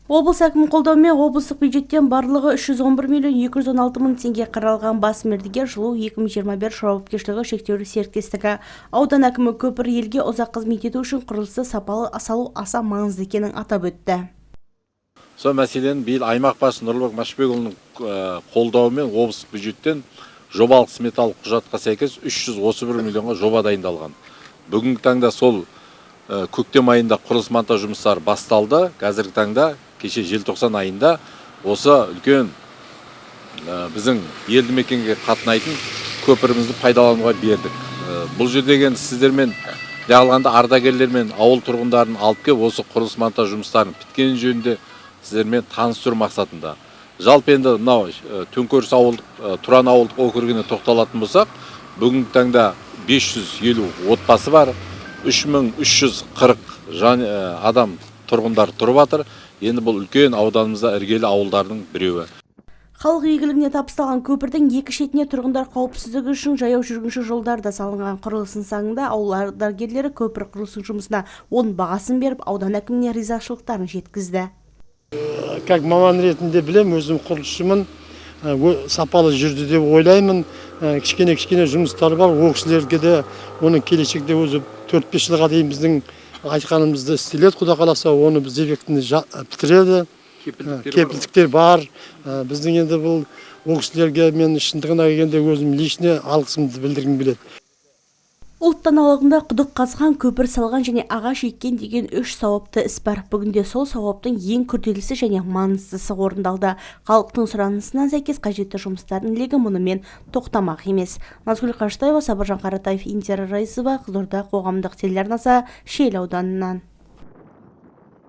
Облыс әкімінің қолдауымен облыстық бюджеттен барлығы 311 миллион 216 мың теңге қаралған. Бас мердігер «Жылу 2021» жауапкершілігі шектеулі серіктестігі. Аудан әкімі көпір елге ұзақ қызмет ету үшін құрылысты сапалы салу аса маңызды екенін атап өтті. Сол мәселені биыл аймақ басшысы Нұрлыбек Машбекұлының қолдауымен облыстық бюджеттен жобалық сметалық құжатқа сәйкес 331 миллионға жоба дайындалған. Бүгінгі таңда сол көктем айында құрылыс монтаж жұмыстары басталды. Қазіргі таңда, кеше, желтоқсан айында осы үлкен біздің елді мекенге қатынайтын көпірімізді пайдалануға бердік. Бұл жерде енді сіздермен алғанда ардагерлер мен ауыл тұрғындарын алып келіп, осы құрылыс монтаж жұмыстарының біткені жөнінде сіздермен таныстыру мақсатында. Жалпы енді мынау Төңкеріс ауылдық, Тұран ауылдық округіне тоқталатын болсақ, бүгінгі таңда 550 отбасы бар, 3340 жан, адам, тұрғындар тұрып жатыр. Енді бұл үлкен ауданымызда іргелі ауылдардың біреуі. Халық игілігіне табысталған көпірдің екі шетіне тұрғындар қауіпсіздігі үшін жаяу жүргінші жолдар да салынған. Құрылыс нысанында ауыл ардагерлері көпір құрылысының жұмысына оң бағасын беріп, аудан әкіміне ризашылықтарын жеткізді. Как маман ретінде білем, өзім құрылысшымын, сапалы жүрді деп ойлаймын. Кішкене кішкене жұмыстар бар. Ол кісілерге де оның келешекте өзі 4-5 жылға дейін біздің айтқанымызды істеледі, құда қаласа, оны біз дефектіні бітіреді. Кепілдіктер бар. Біздің енді бұл ол кісілерге мен шындығына келгенде өзім лично алғысымды білдіргім келеді. Ұлт даналығында құдық қазған, көпір салған және ағаш еккен деген үш сауапты іс бар. Бүгінде сол сауаптың ең күрделісі және маңыздысы орындалды. Халықтың сұранысына сәйкес қажетті жұмыстардың легі мұнымен тоқтамақ емес. Назгүл Қажытаева, Сабыржан Қаратаев, Индира Раисова, Қызылорда қоғамдық телеарнасы, Шиелі ауданынан.